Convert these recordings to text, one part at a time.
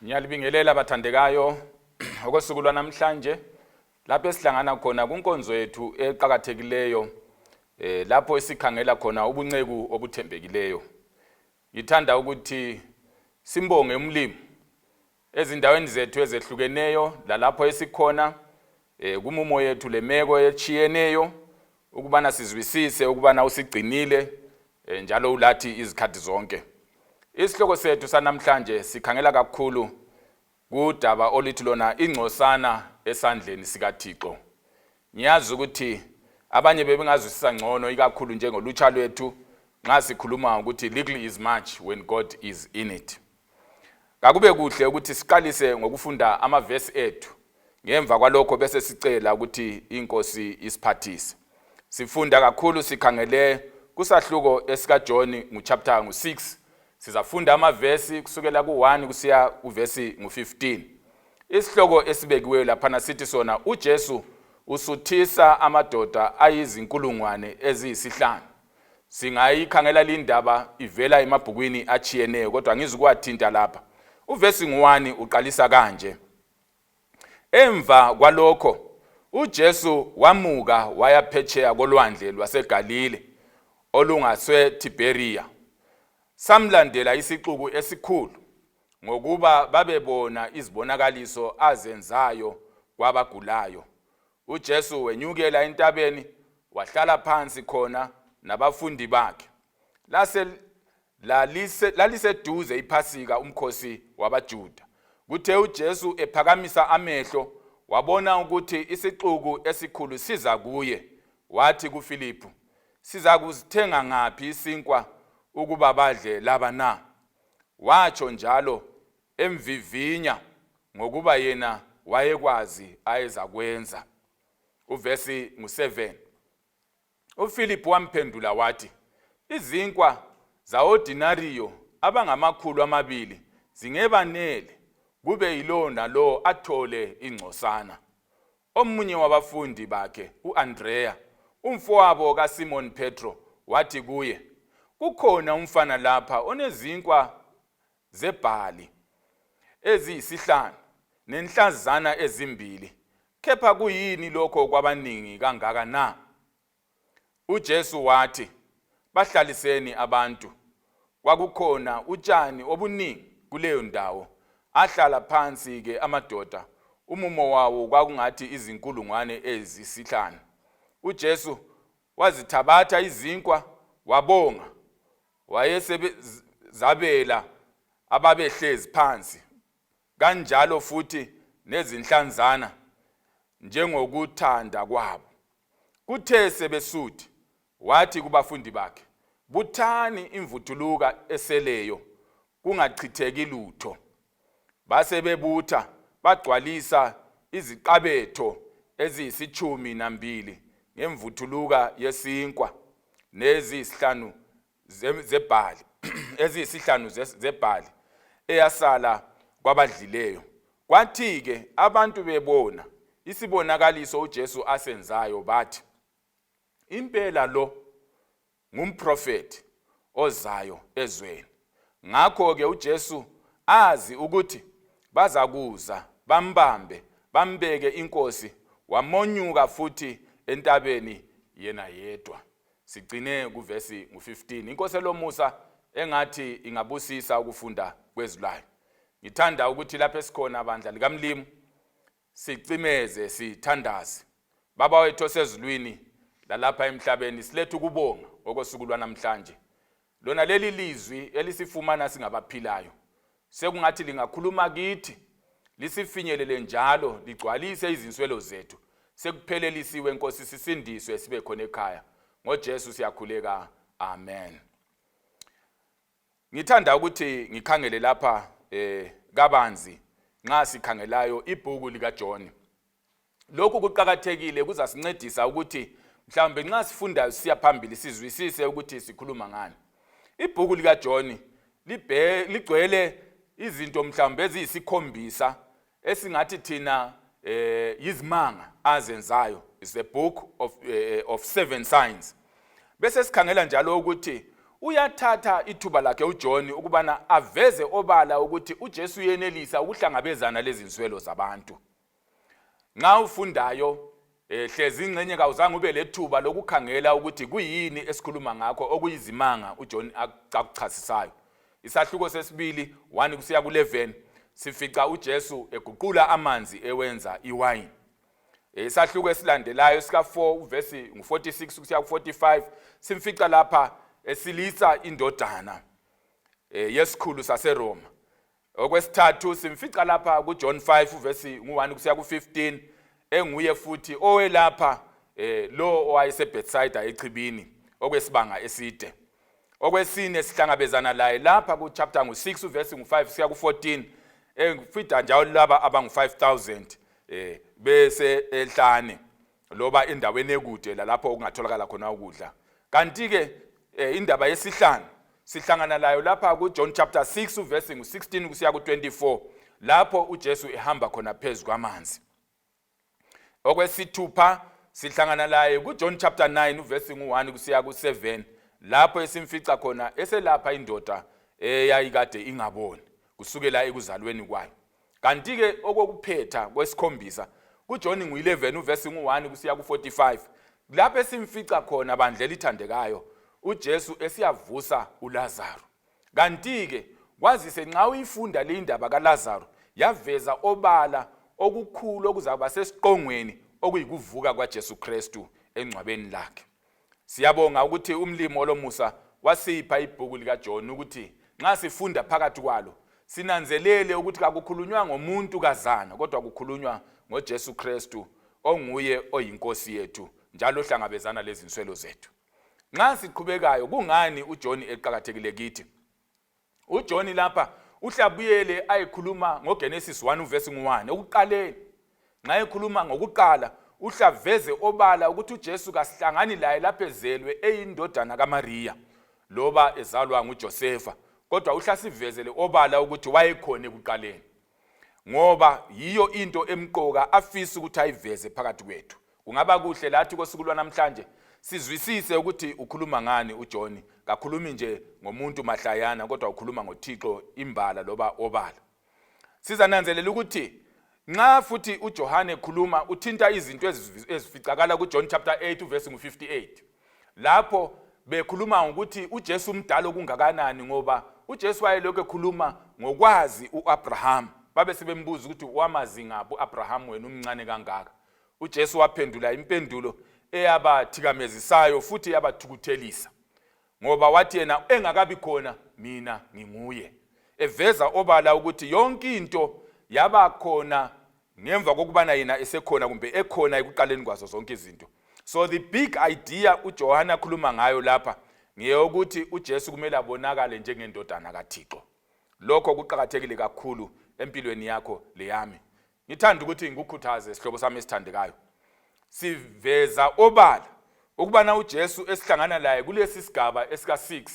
Ngiyalibingelela bathandekayo okosuku lwanamhlanje lapho esihlangana khona kunkonzo yethu eqakathekileyo lapho esikhangela khona ubunceku obuthembekileyo. Ngithanda ukuthi simbonge umlimi ezindaweni zethu ezehlukeneyo lalapho esikhona kumumo yethu lemeko etshiyeneyo ukubana sizwisise ukubana usigcinile njalo ulathi izikhathi zonke. Isihloko sethu sanamhlanje sikhangela kakhulu kudaba oluthi lona ingcosana esandleni sikaThixo. Ngiyazi ukuthi abanye bebengazwisisa ngcono ikakhulu njengolutsha lwethu nxa sikhuluma ukuthi little is much when God is in it. Kakube kuhle ukuthi siqalise ngokufunda amavesi ethu ngemva kwalokho bese sicela ukuthi inkosi isiphathise. Sifunda kakhulu sikhangele kusahluko esikaJohn nguchapter ngu-6. Sizafunda amavesi kusukela ku-1 kusiya kuvesi ngu-15. Isihloko esibekiweyo laphana sithi sona uJesu usuthisa amadoda ayizinkulungwane eziyisihlanu. Singayikhangela lindaba ivela emabhukwini atshiyeneyo kodwa ngizukuwathinta lapha. Uvesi ngu-1 uqalisa kanje. Emva kwalokho uJesu wamuka waya phetsheya kolwandle lwaseGalile olungaseThibheriya. Samlandela isixuku esikhulu ngokuba babebona izibonakaliso azenzayo kwabagulayo. UJesu wenyukela entabeni wahlala phansi khona nabafundi bakhe. Lase Lalise, laliseduze iPhasika, umkhosi wabaJuda. Kuthe uJesu ephakamisa amehlo, wabona ukuthi isixuku esikhulu siza kuye, wathi kuFiliphu, Sizakuzithenga ngaphi isinkwa ukuba badle laba na? Watsho njalo emvivinya, ngokuba yena wayekwazi ayezakwenza. Uvesi ngu-7. UFiliphu wamphendula wathi, Izinkwa zawodinariyo abangamakhulu amabili zingebanele, kube yilowo nalowo athole ingcosana. Omunye wabafundi bakhe, u-Andreya, umfowabo kaSimoni Petro, wathi kuye, Kukhona umfana lapha onezinkwa zebhali eziyisihlanu nenhlanzana ezimbili, kepha kuyini lokho kwabaningi kangaka na? UJesu wathi, Bahlaliseni abantu. Kwakukhona utshani obuningi kuleyo ndawo. Ahlala phansi-ke amadoda, umumo wawo kwakungathi izinkulungwane ezisihlanu. UJesu wazithabatha izinkwa, wabonga, wayesebezabela ababehlezi phansi, kanjalo futhi nezinhlanzana njengokuthanda kwabo. Kuthe sebesuthi, wathi kubafundi bakhe, Buthani imvuthuluka eseleyo, kungachitheki lutho. Base bebutha bagcwalisa iziqabetho eziyisitshumi nambili ngemvuthuluka yesinkwa neziyisihlanu zebhali eziyisihlanu zebhali eyasala kwabadlileyo. Kwathi-ke abantu bebona isibonakaliso uJesu asenzayo bathi, Impela lo ngumprofethi ozayo ezweni. Ngakho-ke uJesu azi ukuthi bazakuza bambambe bambeke inkosi, wamonyuka futhi entabeni yena yedwa. Sigcine kuvesi ngu-15. Inkosi elomusa engathi ingabusisa ukufunda kwezwi layo. Ngithanda ukuthi lapho esikhona bandla likaMlimu sicimeze sithandaze. Baba wethu osezulwini lalapha emhlabeni siletha ukubonga okosuku lwanamhlanje. Lona leli lizwi elisifumana singabaphilayo sekungathi lingakhuluma kithi lisifinyelele njalo ligcwalise izinswelo zethu. Sekuphelelisiwe Nkosi sisindiswe sibe khona ekhaya. NgoJesu siyakhuleka. Amen. Ngithanda ukuthi ngikhangele lapha kabanzi nxa sikhangelayo ibhuku likaJohn. Lokhu kuqakathekile kuzasincedisa ukuthi mhlawumbe nxa sifundayo sisiya phambili sizwisise ukuthi sikhuluma ngani. Ibhuku likaJohn ligcwele izinto mhlawumbe eziyisikhombisa esingathi thina yizimanga azenzayo. Is a book of seven signs. Bese sikhangela njalo ukuthi Uyathatha ithuba lakhe uJohn ukubana aveze obala ukuthi uJesu uyenelisa ukuhlangabezana lezinswelo zabantu. Nxa ufundayo hlezi ingxenye kawuzange ube lethuba lokukhangela ukuthi kuyini esikhuluma ngakho okuyizimanga uJohn akuchasisayo. Isahluko sesibili 1 kusiya ku-11 sifica uJesu eguqula amanzi ewenza iwayini. Isahluko esilandelayo sika-4 uvesi ngu-46 kusiya ku-45 simfica lapha esilisa indodana yesikhulu saseRoma. Okwesithathu simfica lapha kuJohn 5 uvesi ngu-1 kusiya ku-15 enguye futhi owelapha lo owayeseBethsaida echibini okwesibanga eside. Okwesine sihlangabezana laye lapha ku-chapter ngu-6 uvesi ngu-5 kusiya ku-14 efida njalo laba abangu-5000 bese ehlane loba endaweni ekude lalapho okungatholakala khona ukudla. Kanti-ke indaba yesihlanu sihlangana layo lapha kuJohn chapter 6 uvesi ngu-16 kusiya ku-24 lapho uJesu ehamba khona phezu kwamanzi. Okwesithupha sihlangana laye kuJohn chapter 9 uvesi ngu-1 kusiya ku-7 lapho esimfica khona eselapha indoda eyayikade ingaboni kusukela ekuzalweni kwayo. Kanti-ke okokuphetha kwesikhombisa kuJohn ngu-11 uvesi ngu-1 kusiya ku-45 lapho esimfica khona bandla elithandekayo uJesu esiyavusa uLazaro. Kanti-ke kwazise nxa uyifunda le indaba kaLazaro yaveza obala okukhulu okuzakuba sesiqongweni okuyikuvuka kwaJesu Kristu engcwabeni lakhe. Siyabonga ukuthi umlimi olomusa wasipha ibhuku likaJohn ukuthi nxa sifunda phakathi kwalo sinanzelele ukuthi kakukhulunywa ngomuntu kazana kodwa kukhulunywa ngoJesu Kristu onguye oyinkosi yethu njalo ohlangabezana lezinswelo zethu. Nxa siqhubekayo kungani uJohn eqakathekile kithi? UJohn lapha uhlabuyele ayekhuluma ngoGenesis 1 uvesi ngu-1 ekuqaleni. Nxa ekhuluma ngokuqala uhlaveze obala ukuthi uJesu kasihlangani laye lapho ezelwe eyindodana kaMariya loba ezalwa nguJosefa, kodwa uhlasivezele obala ukuthi wayekhona ekuqaleni. Ngoba yiyo into emqoka afisa ukuthi ayiveze phakathi kwethu. Kungaba kuhle lathi kosuku lwanamhlanje sizwisise ukuthi ukhuluma ngani uJohn. Kakhulumi nje ngomuntu mahlayana kodwa ukhuluma ngoThixo imbala loba obala. Sizananzelela ukuthi nxa futhi uJohane ekhuluma uthinta izinto ezificakala kuJohn chapter 8 uvesi ngu-58 lapho bekhuluma ngokuthi uJesu umdala okungakanani ngoba uJesu wayelokhu ekhuluma ngokwazi u-Abraham. Babe sebembuza ukuthi wamazi ngaphi u-Abraham wena umncane kangaka. UJesu waphendula impendulo eyabathikamezisayo futhi eyabathukuthelisa ngoba wathi yena engakabi khona mina nginguye, eveza obala ukuthi yonke into yaba khona ngemva kokubana yena esekhona kumbe ekhona ekuqaleni kwazo zonke izinto. So the big idea uJohane akhuluma ngayo lapha ngeyokuthi uJesu kumele abonakale njengendodana kaThixo. Lokho kuqakathekile kakhulu empilweni yakho leyami. Ngithanda ukuthi ngikukhuthaze sihlobo sami esithandekayo. Siveza obala ukubana uJesu esihlangana laye kulesi sigaba esika-6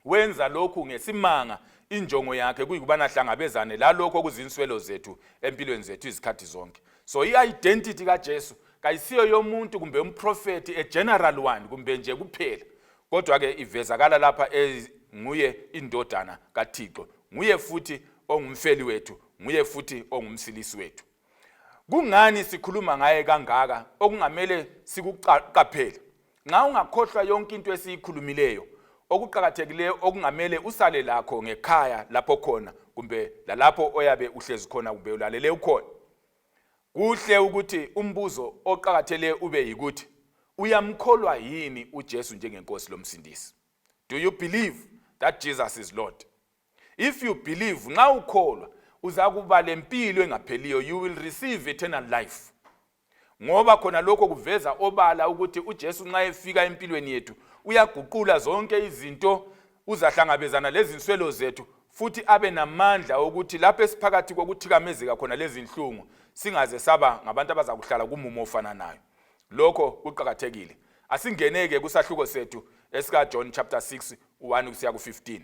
wenza lokhu ngesimanga, injongo yakhe kuyikubana ahlangabezane lalokho okuzinswelo zethu empilweni zethu izikhathi zonke. So i-identity kaJesu kayisiyo yomuntu kumbe umprofethi, a general one kumbe nje kuphela, kodwa-ke ivezakala lapha nguye indodana kaThixo, nguye futhi ongumfeli wethu, nguye futhi ongumsilisi wethu. Kungani sikhuluma ngaye kangaka okungamele sikuqaphele? Nxa ungakhohlwa yonke into esiyikhulumileyo, okuqakathekileyo okungamele usale lakho ngekhaya lapho khona kumbe lalapho oyabe uhlezi khona kumbe ulalele ukhona, kuhle ukuthi umbuzo oqakatheleyo ube yikuthi uyamkholwa yini uJesu njengenkosi lomsindisi? Do you believe that Jesus is Lord? If you believe, nxa ukholwa, uzakuba lempilo engapheliyo, you will receive eternal life. Ngoba khona lokho kuveza obala ukuthi uJesu nxa efika empilweni yethu uyaguqula zonke izinto, uzahlangabezana lezinswelo zethu futhi abe namandla okuthi lapho esiphakathi kokuthikamezeka khona lezinhlungu singaze saba ngabantu abazakuhlala kumumo ofananayo. Lokho kuqakathekile. Asingeneke kusahluko sethu esika John chapter 6 1 kusiya ku-15.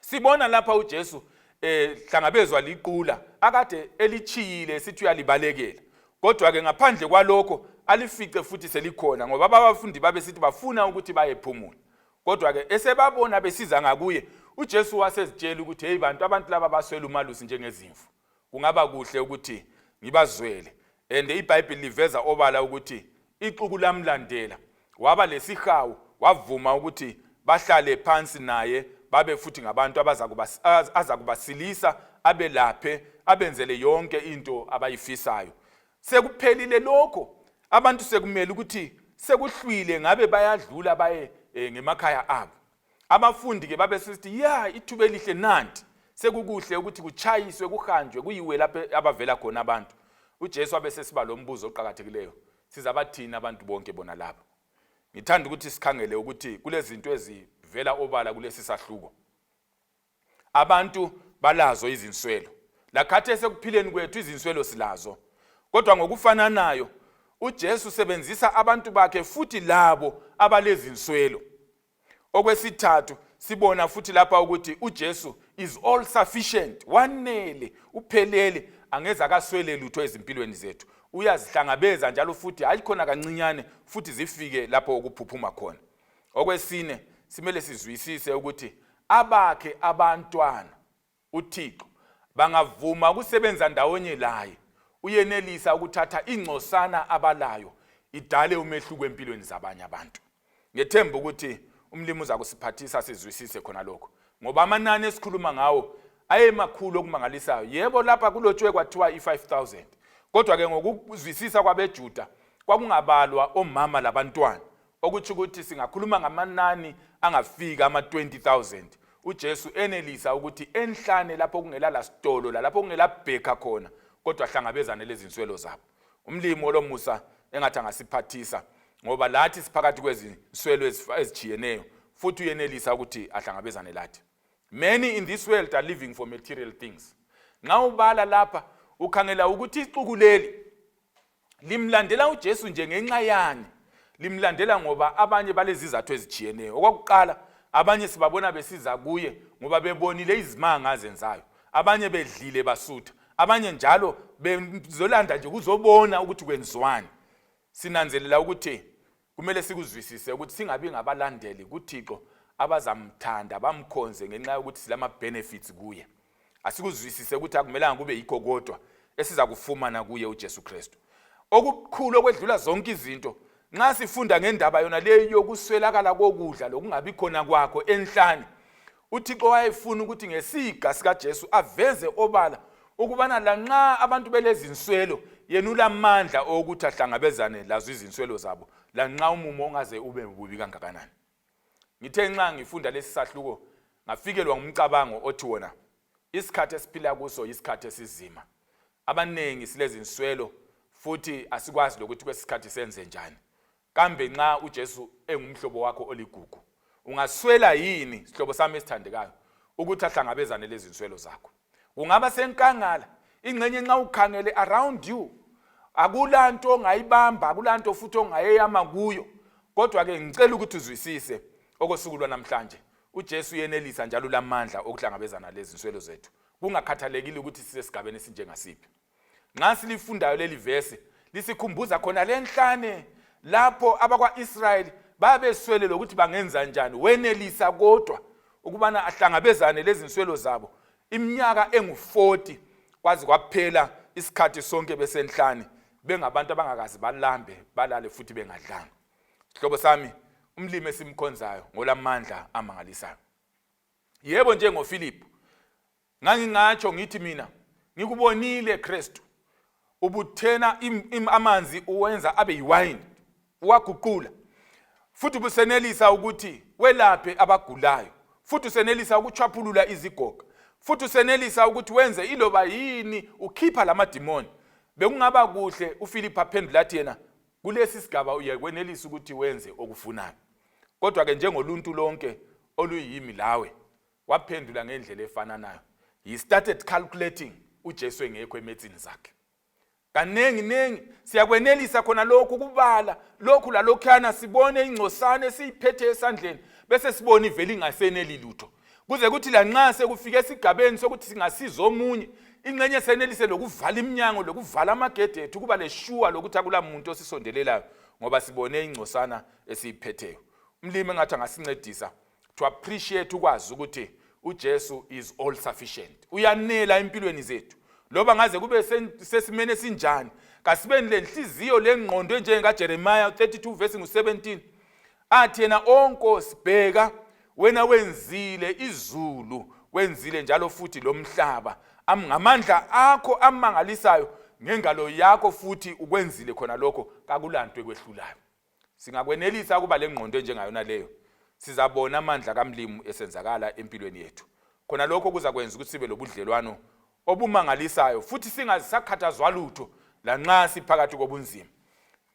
Sibona lapha uJesu ehlangabezwa liqula akade elitshiyile esithi uyalibalekela, kodwa-ke ngaphandle kwalokho alifice futhi selikhona, ngoba abafundi babesithi bafuna ukuthi bayephumula. Kodwa-ke esebabona besiza ngakuye, uJesu wasezitshela ukuthi heyi bantu, abantu laba baswele umalusi njengezimvu. Kungaba kuhle ukuthi ngibazwele. And iBhayibheli liveza obala ukuthi ixuku lamlandela, waba lesihawu, wavuma ukuthi bahlale phansi naye, babe futhi ngabantu azakubasilisa, abelaphe, abenzele yonke into abayifisayo. Sekuphelile lokho, abantu sekumele ukuthi sekuhlwile ngabe bayadlula baye eh, ngemakhaya abo. Abafundi-ke babesithi ya ithuba elihle nanti, sekukuhle ukuthi kuchayiswe kuhanjwe kuyiwe lapho abavela khona abantu. UJesu abesesiba lo mbuzo oqakathekileyo, sizabathini abantu bonke bona laba? Ngithanda ukuthi sikhangele ukuthi kulezinto ezivela obala kulesi sahluko. Abantu balazo izinswelo. Lakhathesi ekuphileni kwethu izinswelo silazo. Kodwa ngokufananayo uJesu usebenzisa abantu bakhe futhi labo abalezinswelo. Okwesithathu sibona futhi lapha ukuthi uJesu is all sufficient, wanele, uphelele, angeze akaswele lutho ezimpilweni zethu. Uyazihlangabeza njalo futhi hayi khona kancinyane futhi zifike lapho okuphuphuma khona. Okwesine simele sizwisise ukuthi abakhe abantwana uThixo bangavuma ukusebenza ndawonye laye uyenelisa ukuthatha ingcosana abalayo idale umehluko empilweni zabanye abantu. Ngethemba ukuthi umlimi uzakusiphathisa sizwisise khona lokho ngoba amanani esikhuluma ngawo ayemakhulu okumangalisayo. Yebo, lapha kulotshwe kwathiwa i-5000 kodwa ke ngokuzwisisa kwabeJuda kwakungabalwa omama labantwana okutsho ukuthi singakhuluma ngamanani angafika ama-20,000 uJesu enelisa ukuthi enhlane lapho kungela lasitolo lalapho kungela bhekha khona kodwa ahlangabezane lezinswelo zabo. Umlimi olomusa engathi angasiphathisa ngoba lathi siphakathi kwezinswelo ezitshiyeneyo futhi uyenelisa ukuthi ahlangabezane lathi. Many in this world are living for material things. Nxa ubala lapha ukhangela ukuthi ixuku leli limlandela uJesu nje ngenxa yani? Limlandela ngoba abanye balezizathu ezitshiyeneyo. Okwakuqala, abanye sibabona besiza kuye ngoba bebonile izimanga azenzayo. Abanye bedlile basutha, abanye njalo bezolanda nje kuzobona ukuthi kwenziwani. Sinanzelela ukuthi Kumele sikuzwisise ukuthi singabi ngabalandeli kuThixo abazamthanda bamkhonze ngenxa yokuthi silama-benefits kuye. Asikuzwisise ukuthi akumelanga kube yikho kodwa esizakufumana kuye uJesu Kristu. Okukhulu okwedlula zonke izinto, nxa sifunda ngendaba yona leyo yokuswelakala kokudla lokungabi khona kwakho enhlane, uThixo wayefuna ukuthi ngesiga sikaJesu aveze obala ukubana lanxa abantu belezinswelo yena ulamandla okuthi ahlangabezane lazo izinswelo zabo lanxa umumo ongaze ube bubi kangakanani. Ngithe nxa ngifunda lesi sahluko ngafikelwa ngumcabango othi wona isikhathi esiphila kuso yisikhathi esizima. Abanengi silezinswelo futhi asikwazi lokuthi kwesikhathi senze njani. Kambe nxa uJesu engumhlobo wakho oligugu, ungaswela yini, sihlobo sami esithandekayo, ukuthi ahlangabezane lezinswelo zakho? Kungaba senkangala, ingxenye nxa ukhangele around you, akulanto ongayibamba, akulanto futhi ongayeyama kuyo. Kodwa-ke ngicela ukuthi uzwisise okosuku lwanamhlanje, uJesu uyenelisa njalo ulamandla okuhlangabezana lezinswelo zethu, kungakhathalekile ukuthi sisesigabeni esinjengasiphi. Nxa silifundayo leli vesi lisikhumbuza khona lenhlane lapho abakwa-Israyeli babeswele lokuthi bangenza njani. Wenelisa kodwa ukubana ahlangabezane lezinswelo zabo iminyaka engu-40 kwaze kwaphela isikhathi sonke besenhlane bengabantu abangakaze balambe balale futhi bengadlanga. Sihlobo sami, umlimi esimkhonzayo ngolamandla amangalisayo. Yebo, njengoFiliphu Ngangingatsho ngithi mina ngikubonile Kristu ubuthena amanzi uwenza abe yiwayini uwaguqula futhi ubusenelisa ukuthi welaphe abagulayo futhi usenelisa ukuchwaphulula izigoga futhi usenelisa ukuthi wenze iloba yini ukhipha lamadimoni bekungaba kuhle uFiliphu aphendule athi yena kulesi sigaba uyakwenelisa ukuthi wenze okufunayo kodwa-ke njengoluntu lonke oluyimi lawe Waphendula ngendlela efananayo. He started calculating uJesu engekho emetsini zakhe. Kanengi nengi siyakwenelisa khona lokhu ukubala lokhu lalokhuyana sibone ingcosana esiyiphethe esandleni bese sibone ivele ingaseneli lutho. Kuze kuthi lanxa sekufike esigabeni sokuthi singasiza omunye ingxenye senelise lokuvala iminyango lokuvala amagede ethu kuba leshuwa lokuthi akula muntu osisondelelayo ngoba sibone ingcosana esiyiphetheyo. Umlimi engathi angasincedisa to appreciate ukwazi ukuthi uJesu is all sufficient. Uyanela empilweni zethu. Loba ngaze kube sesimeni esinjani, kasibeni lenhliziyo lengqondo enjengaJeremiah 32 verse ngu-17 athi yena, O Nkosi, bheka wena wenzile izulu, wenzile njalo futhi lomhlaba ngamandla akho amangalisayo, ngengalo yakho futhi ukwenzile khona lokho, kakulanto ekwehlulayo. Singakwenelisa ukuba lengqondo enjengayona leyo, sizabona amandla kaMlimu esenzakala empilweni yethu. Khona lokho kuzakwenza ukuthi sibe lobudlelwano obumangalisayo futhi singazisakhathazwa lutho lanxa siphakathi kobunzima.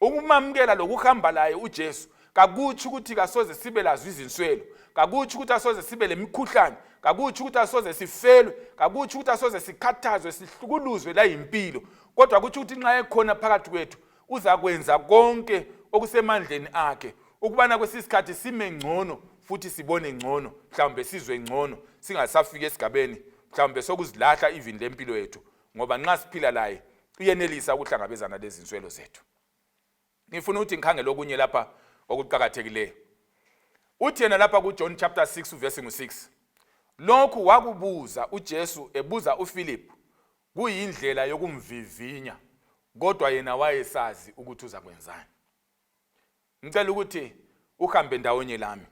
Ukumamukela lokuhamba laye uJesu kakutsho ukuthi kasoze sibe lazo izinswelo, kakutsho ukuthi asoze sibe lemikhuhlane, kakutsho ukuthi asoze sifelwe, kakutsho ukuthi asoze sikhathazwe sihlukuluzwe layimpilo, kodwa kutsho ukuthi nxa ekhona phakathi kwethu uzakwenza konke okusemandleni akhe ukubana kwesinye isikhathi sime ngcono futhi sibone ngcono, mhlawumbe sizwe ngcono, singasafiki esigabeni mhlawumbe sokuzilahla even lempilo yethu, ngoba nxa siphila laye uyenelisa ukuhlangabezana lezinswelo zethu. Ngifuna ukuthi ngikhangele okunye lapha okuqakathekileyo. Uthi yena lapha kuJohn chapter 6 verse 6, lokhu wakubuza uJesu ebuza uPhilip kuyindlela yokumvivinya, kodwa yena wayesazi ukuthi uzakwenzani. Ngicela ukuthi uhambe ndawonye lami.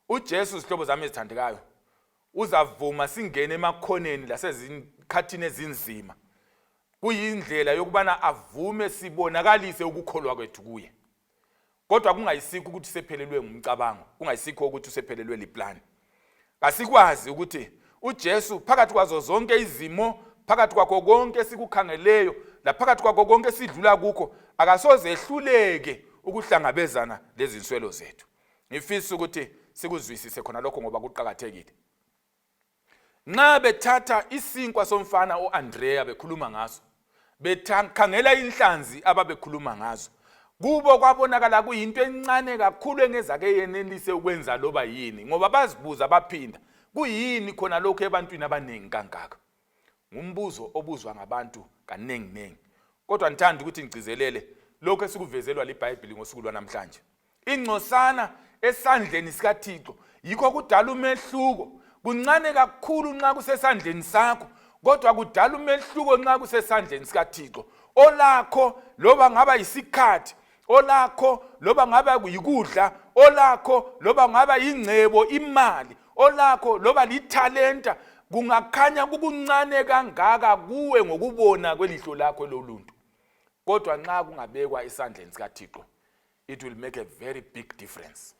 UJesu, zihlobo zami ezithandekayo, uzavuma singene emakhoneni lasezikhathini ezinzima. Kuyindlela yokubana avume sibonakalise ukukholwa kwethu kuye. Kodwa kungayisikho ukuthi sephelelwe ngumcabango, kungayisikho ukuthi usephelelwe liplani. Kasikwazi ukuthi uJesu phakathi kwazo zonke izimo, phakathi kwakho konke esikukhangeleyo, laphakathi kwakho konke esidlula kukho, akasoze ehluleke ukuhlangabezana lezinswelo zethu. Ngifisa ukuthi sikuzwisise khona lokho ngoba kuqakathekile. Nxa bethatha isinkwa somfana uAndreya bekhuluma ngaso, bekhangela inhlanzi ababekhuluma ngazo, kubo kwabonakala kuyinto encane kakhulu engezake yenelise ukwenza loba yini, ngoba bazibuza baphinda, kuyini khona lokhu ebantwini abaningi kangaka? Ngumbuzo obuzwa ngabantu kaningi-ningi. Kodwa ngithanda ukuthi ngigcizelele lokhu esikuvezelwa liBhayibhili ngosuku lwanamhlanje. Ingcosana esandleni sikaThixo yikho kudala umehluko. Kuncane kakhulu nxa kusesandleni sakho, kodwa kudala umehluko nxa kusesandleni sikaThixo. Olakho loba ngaba yisikhathi, olakho loba ngaba yikudla, olakho loba ngaba yingcebo, imali, olakho loba lithalenta, kungakhanya kukuncane kangaka kuwe ngokubona kwelihlo lakho loluntu. Kodwa nxa kungabekwa esandleni sikaThixo, it will make a very big difference.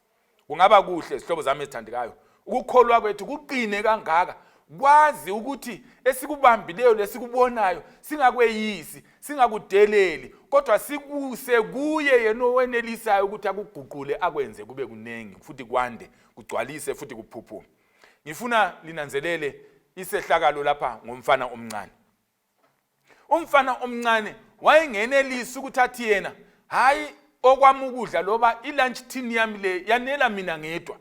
Kungaba kuhle, zihlobo zami ezithandekayo, ukukholwa kwethu kuqine kangaka, kwazi ukuthi esikubambileyo lesikubonayo singakweyisi, singakudeleli, kodwa sikuse kuye yena owenelisayo ukuthi akuguqule akwenze kube kunengi futhi kwande, kugcwalise futhi kuphuphume. Ngifuna linanzelele isehlakalo lapha ngomfana omncane. Umfana omncane wayengenelisi ukuthi athi yena, hayi, okwami ukudla loba i-lunch tin yami le yanela mina ngedwa.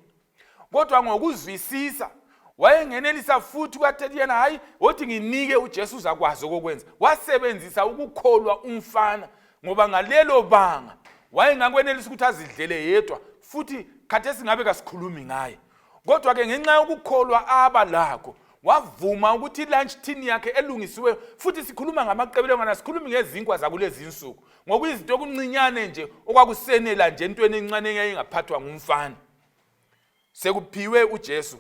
Kodwa ngokuzwisisa wayengenelisa futhi kwathi yena, hayi, wothi nginike uJesu uzakwazi okokwenza. Wasebenzisa ukukholwa umfana, ngoba ngalelo banga wayengakwenelisa ukuthi azidlele yedwa, futhi khathesi ngabe kasikhulumi ngaye. Kodwa-ke ngenxa yokukholwa aba lakho, wavuma ukuthi i-lunch tin yakhe elungisiweyo, futhi sikhuluma ngamaqebelengwana, sikhulumi ngezinkwa zakulezi insuku, ngokuyizinto okuncinyane nje okwakusenela nje entweni encane eyayingaphathwa ngumfana. Sekuphiwe uJesu,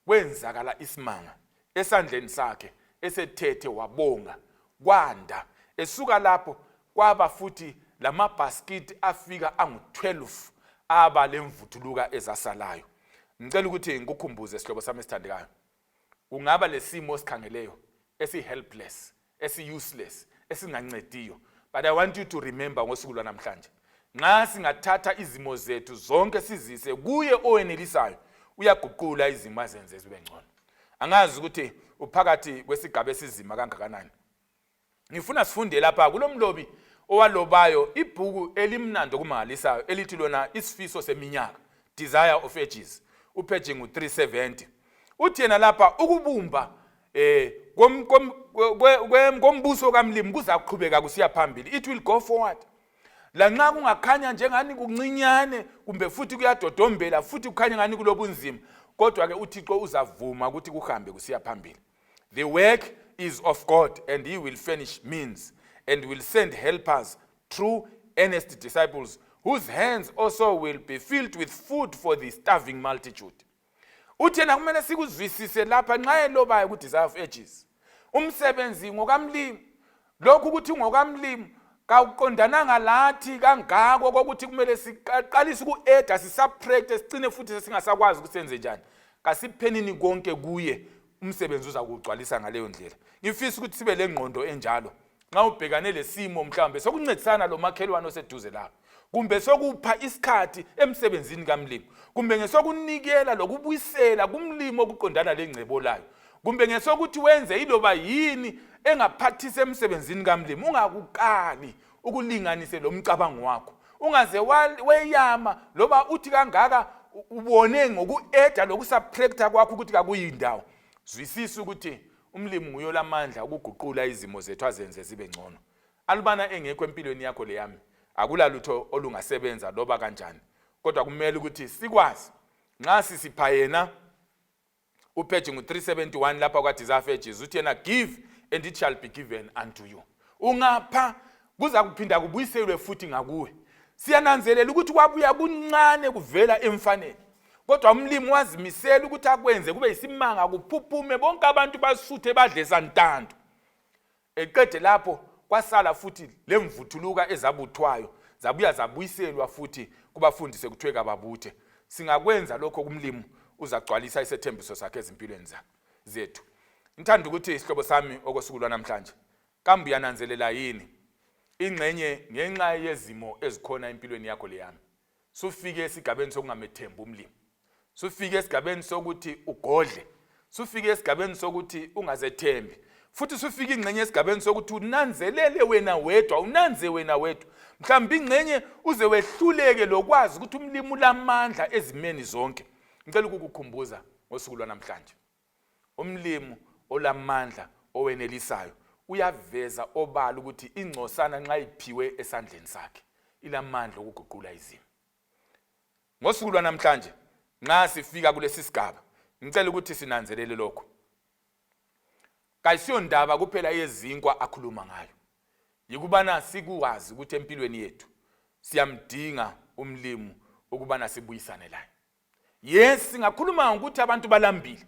kwenzakala isimanga esandleni sakhe, esethethe wabonga, kwanda. Esuka lapho kwaba futhi lamabhasikiti afika angu-12 aba lemvuthuluka ezasalayo. Ngicela ukuthi ngikukhumbuze, sihlobo sami esithandekayo, kungaba lesimo osikhangeleyo esi-helpless, esi-useless, esingancediyo, but I want you to remember ngosuku lwanamhlanje, nxa singathatha izimo zethu zonke sizise kuye owenelisayo, uyaguqula izimo azenze zibe ngcono. Angazi ukuthi uphakathi kwesigaba esizima kangakanani. Ngifuna sifunde lapha kulomlobi owalobayo ibhuku elimnandi okumangalisayo elithi lona Isifiso Seminyaka, Desire of Ages, upage ngu-370. Uthi yena lapha ukubumba eh kombuso kaMlimi kuzaqhubeka kusiya phambili, it will go forward. Lanxa kungakhanya njengani kuncinyane kumbe futhi kuyadodombela futhi kukhanya ngani kulobunzima, kodwa-ke uThixo uzavuma ukuthi kuhambe kusiya phambili. The work is of God and he will furnish means and will send helpers, true earnest disciples whose hands also will be filled with food for the starving multitude. Uthi yena kumele sikuzwisise lapha nxa elobayo ku-Desire of Ages. Umsebenzi ngokamlimi. Lokhu ukuthi ngokamlimi kawuqondananga lathi kangako kokuthi kumele siqalise uku-eda sisubtracte sicine futhi sesingasakwazi ukuthi senze njani. Kasiphenini konke kuye umsebenzi uza kuwugcwalisa ngaleyo ndlela. Ngifisa ukuthi sibe lengqondo enjalo nxa ubhekane lesimo mhlawumbe sokuncedisana lomakhelwane oseduze lapho kumbe sokupha isikhathi emsebenzini kamlimi kumbe ngesokunikela lokubuyisela kumlimi okuqondana lengcebo layo kumbe ngesokuthi wenze iloba yini engaphathisa emsebenzini kamlimi ungakukali ukulinganise lo mcabango wakho ungaze weyama loba uthi kangaka ubone ngoku-eda lokusubtracta kwakho ukuthi kakuyindawo zwisisa ukuthi Umlimi nguye olamandla okuguqula izimo zethu azenze zibe ngcono. Alubana engekho empilweni yakho leyami, akula lutho olungasebenza loba kanjani. Kodwa kumele ukuthi sikwazi nxa sisipha yena upage ngu-371 lapha kwaDesire of Ages uthi yena give and it shall be given unto you. Ungapha kuza kuphinda kubuyiselwe futhi ngakuwe. Siyananzelela ukuthi kwabuya kuncane kuvela emfaneni. Kodwa umlimi wazimisela ukuthi akwenze kube yisimanga kuphuphume bonke abantu basuthe badle santando. Eqede lapho kwasala futhi lemvuthuluka ezabuthwayo zabuya zabuyiselwa futhi kubafundi sekuthiwe kababuthe. Singakwenza lokho kumlimi uzagcwalisa isethembiso sakhe ezimpilweni zethu. Ngithanda ukuthi isihlobo sami okosuku lwanamhlanje kambe uyananzelela yini ingxenye ngenxa yezimo ezikhona empilweni yakho leyami. Sufike esigabeni sokungamethembi umlimi. Sufike esigabeni sokuthi ugodle. Sufike esigabeni sokuthi ungazethembi. Futhi sufike ingxenye esigabeni sokuthi unanzelele wena wedwa, unanze wena wedwa. Mhlawumbe ingxenye uze wehluleke lokwazi ukuthi umlimi ulamandla ezimeni zonke. Ngicela ukukukhumbuza ngosuku lwanamhlanje. Umlimi olamandla owenelisayo uyaveza obala ukuthi ingcosana nxa iphiwe esandleni sakhe ilamandla okuguqula izimo. Ngosuku lwanamhlanje nxa sifika kulesi sigaba ngicela ukuthi sinanzelele lokhu. Kayisiyo ndaba kuphela yezinkwa akhuluma ngayo. Yikubana sikwazi ukuthi empilweni yethu siyamdinga umlimi ukubana sibuyisane laye. Yes, singakhuluma ngokuthi abantu balambile.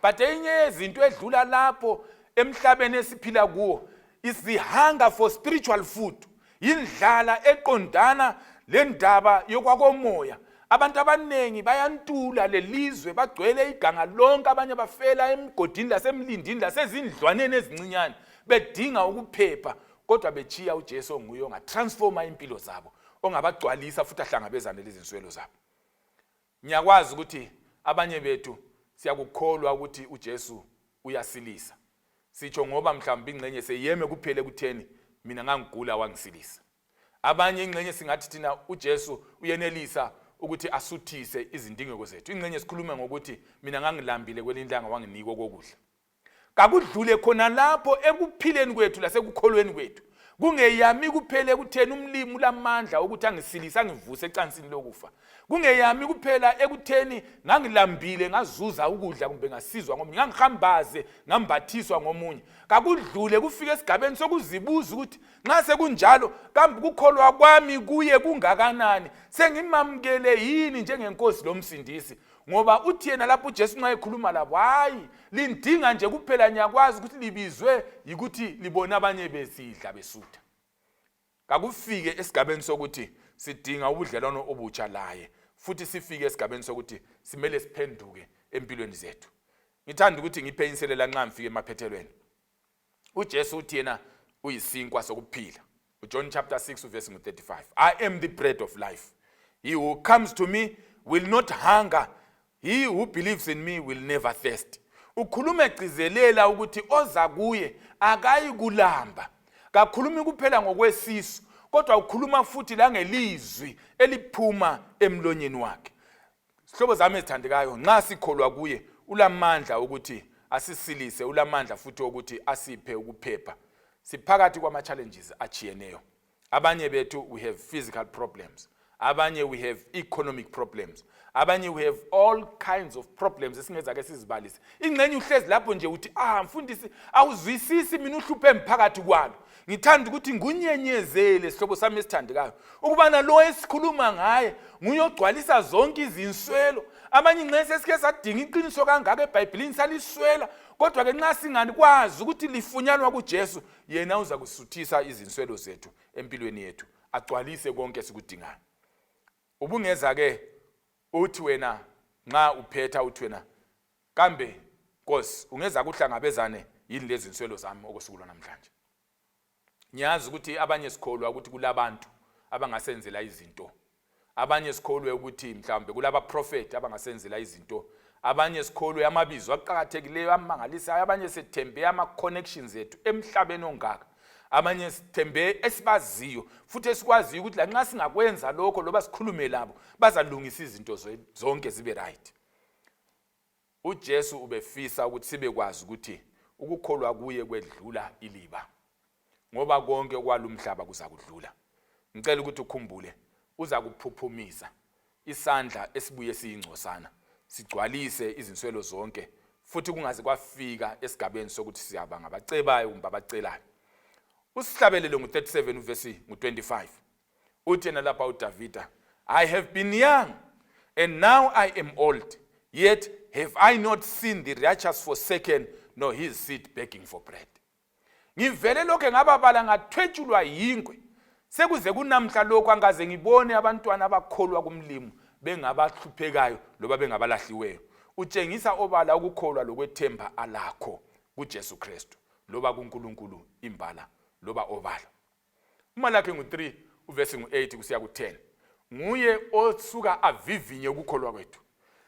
But enye yezinto edlula lapho emhlabeni esiphila kuwo is the hunger for spiritual food. Yindlala eqondana lendaba yokwakomoya. Abantu abaningi bayantula lelizwe bagcwele iganga lonke abanye bafela emgodini lasemlindini lasezindlwaneni ezincinyane bedinga ukuphepha kodwa bechiya uJesu onguye ongatransforma impilo zabo ongabagcwalisa futhi ahlangabezane lezinswelo zabo. Ngiyakwazi ukuthi abanye bethu siyakukholwa ukuthi uJesu uyasilisa. Sitsho ngoba mhlawumbe ingxenye seyeme kuphela ekutheni mina ngangigula wangisilisa. Abanye ingxenye singathi thina uJesu uyenelisa ukuthi asuthise izindingeko zethu. Ingxenye sikhulume ngokuthi mina ngangilambile kwelinye ilanga wanginika okokudla. Kakudlule khona lapho ekuphileni kwethu lasekukholweni kwethu. Kungeyami kuphela ekutheni umlimi ulamandla okuthi angisilise angivuse ecansini lokufa. Kungeyami kuphela ekutheni ngangilambile ngazuza ukudla kumbe ngasizwa ngomunye, ngangihambaze ngambathiswa ngomunye. Kakudlule kufike esigabeni sokuzibuza ukuthi nxa sekunjalo kambe ukukholwa kwami kuye kungakanani, sengimamukele yini njengenkosi lomsindisi? Ngoba uthi yena lapho uJesu nxa ekhuluma labo, hayi lindinga nje kuphela ngiyakwazi ukuthi libizwe yikuthi libone abanye besidla besutha. Kakufike esigabeni sokuthi sidinga ubudlelwano obutsha laye futhi sifike esigabeni sokuthi simele siphenduke empilweni zethu. Ngithanda ukuthi ngiphe inselela nxa ngifike emaphethelweni. uJesu uthi yena uyisinkwa sokuphila. UJohn chapter 6 verse 35. I am the bread of life. He who comes to me will not hunger. He who believes in me will never thirst. Ukhuluma egcizelela ukuthi oza kuye akayi kulamba. Kakhulumi kuphela ngokwesisu, kodwa ukhuluma futhi langelizwi eliphuma emlonyeni wakhe. Zihlobo zami ezithandekayo, nxa sikholwa kuye ulamandla ukuthi asisilise, ulamandla futhi okuthi asiphe ukuphepha. Siphakathi kwama-challenges atshiyeneyo. Abanye bethu, we have physical problems, abanye we have economic problems, abanye we have all kinds of problems esingeza ke sizibalise. Ingxenye uhlezi lapho nje uthi, ah mfundisi, awuzwisisi mina uhluphe emphakathi kwalo. Ngithanda ukuthi ngunyenyezele, sihlobo sami esithandekayo, ukubana lo esikhuluma ngaye nguye ogcwalisa zonke izinswelo. Abanye ingxenye sesike sadinga iqiniso kangaka eBhayibhelini saliswela, kodwa ke nxa singalikwazi ukuthi lifunyanwa kuJesu, yena uza kusuthisa izinswelo zethu empilweni yethu, agcwalise konke esikudingayo. Ubungeza ke uthi wena nxa uphetha uthi wena, kambe Nkosi, ungeza kuhlangabezane yini lezi nswelo zami okosuku lwanamhlanje? Ngiyazi ukuthi abanye sikholwa ukuthi kulabantu abangasenzela izinto, abanye sikholwe ukuthi mhlawumbe kulabaprofethi abangasenzela izinto, abanye sikholwe amabizo aqakathekileyo amangalisayo, abanye sethembe ama-connections ethu emhlabeni ongaka, abanye sithembe esibaziyo futhi esikwaziyo ukuthi lanxa singakwenza lokho loba sikhulume labo bazalungisa izinto zonke zibe right. UJesu ubefisa ukuthi sibekwazi ukuthi ukukholwa kuye kwedlula iliba, ngoba konke okwalumhlaba kuzakudlula. Ngicela ukuthi ukhumbule, uzakuphuphumisa isandla esibuye siyingcosana, sigcwalise izinswelo zonke, futhi kungaze kwafika esigabeni sokuthi siyaba ngabacebayo kumbe abacelayo. Usihlabelelo ngu-37 uvesi ngu-25 uthi yena lapha uDavida, I have been young and now I am old, yet have I not seen the righteous forsaken, nor his seed begging for bread. Ngivele lokhe ngababala ngathwetshulwa yingwe sekuze kunamhla lokhu, angaze ngibone abantwana abakholwa kumlimu bengabahluphekayo loba bengabalahliweyo. Utshengisa obala ukukholwa lokwethemba alakho kuJesu Kristu loba kuNkulunkulu imbala loba obala. UMalakhi ngu-3 uvesi ngu-8 kusiya ku-10 nguye osuka avivinye ukukholwa kwethu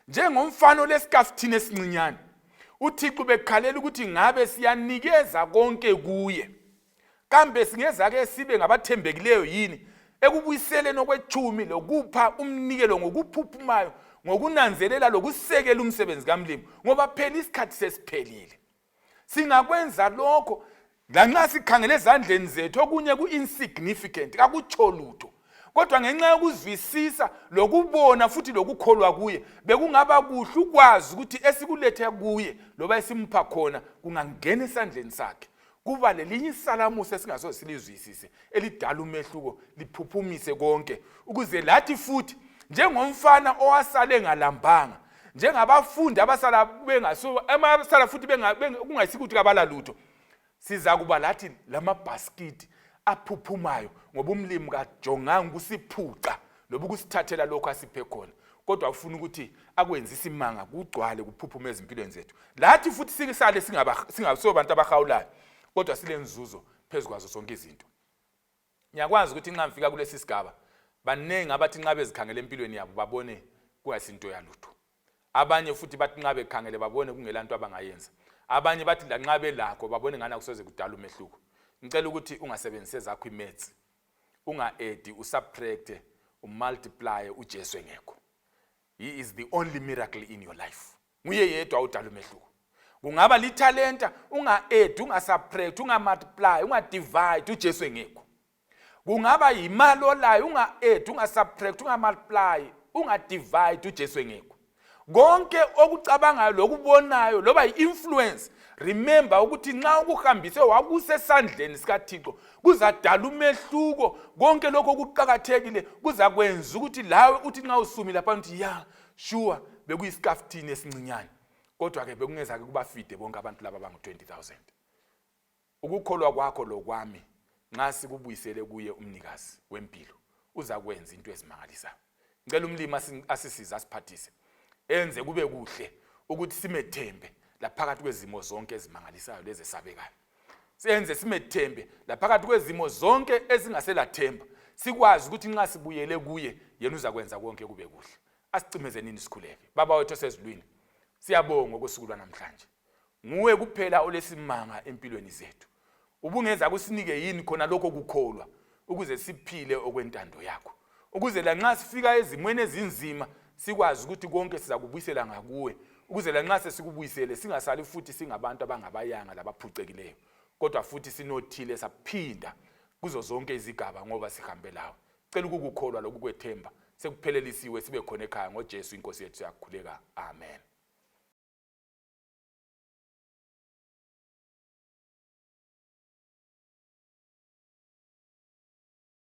njengomfana olesikafuthini esincinyane. UThixo ubekhalela ukuthi ngabe siyanikeza konke kuye. Kambe singezake sibe ngabathembekileyo yini ekubuyiseleni okwetshumi lokupha umnikelo ngokuphuphumayo, ngokunanzelela lokusekela umsebenzi kaMlimu? Ngoba phela isikhathi sesiphelile. Singakwenza lokho lanxa sikhangele ezandleni zethu okunye ku-insignificant, kakutsho lutho, kodwa ngenxa yokuzwisisa lokubona futhi lokukholwa kuye, bekungaba kuhle ukwazi ukuthi esikulethe kuye loba esimpha khona kungangena esandleni sakhe, kuba lelinye isalamusi esingasoze silizwisise elidala umehluko, liphuphumise konke, ukuze lathi futhi njengomfana owasale ngalambanga, njengabafundi abasala bengaso abasala futhi kungayisikho ukuthi kabala lutho, sizakuba lathi lamabhasikiti aphuphumayo, ngoba umlimi kajonganga ukusiphuca loba ukusithathela lokho asiphe khona, kodwa ufuna ukuthi akwenze isimanga kugcwale kuphuphume ezimpilweni zethu, lathi futhi sikisale singasobantu abahawulayo, kodwa silenzuzo phezu kwazo zonke izinto. Ngiyakwazi ukuthi nxa ngifika kulesi sigaba, baningi abathi nxa bezikhangela empilweni yabo babone kungasinto yalutho. Abanye futhi bathi nxa bekhangele babone kungela nto abangayenza. Abanye bathi lanxa belakho babone ngani akusoze kudala umehluko. Ngicela ukuthi ungasebenzisi ezakho imaths, unga-edi, usubtracte, umultiplye uJesu engekho. He is the only miracle in your life. Nguye yedwa odala umehluko. Kungaba lithalenta, unga-add, ungasubtract, ungamultiply, ungadivide uJesu engekho. Kungaba yimali olayo, unga-add, ungasubtract, ungamultiply, ungadivide uJesu engekho. Konke okucabangayo lokubonayo loba yi-influence, remember ukuthi nxa ukuhambise wakusesandleni sikaThixo kuzadala umehluko. Konke lokho kuqakathekile, kuzakwenza ukuthi lawe uthi nxa usumi lapha uthi, ya sure, bekuyisikafutini esincinyane, kodwa-ke bekungezake kubafide bonke abantu laba bangu-20 000. Ukukholwa kwakho lokwami nxa sikubuyisele kuye umnikazi wempilo, uzakwenza into ezimangalisayo. Ngicela umlimi asisize, asiphathise, enze kube kuhle ukuthi simethembe laphakathi kwezimo zonke ezimangalisayo lezesabekayo, senze simethembe laphakathi kwezimo zonke ezingaselathemba, sikwazi ukuthi nxa sibuyele kuye yena uzakwenza konke kube kuhle. Asicimezenini sikhuleke. Baba wethu osezulwini, siyabonga okosuku lwanamhlanje. Nguwe kuphela olesimanga empilweni zethu. Ubungeza kusinike yini khona lokho kukholwa ukuze siphile okwentando yakho, ukuze lanxa sifika ezimweni ezinzima sikwazi ukuthi konke sizakubuyisela ngakuwe, ukuze lanxa sesikubuyisele singasali futhi singabantu abangabayanga labaphucekileyo, kodwa futhi sinothile saphinda. Kuzo zonke izigaba ngoba sihambe lawe. Cela ukukukholwa lokukwethemba. Sekuphelelisiwe sibe khona ekhaya ngoJesu inkosi yethu siyakhuleka. Amen.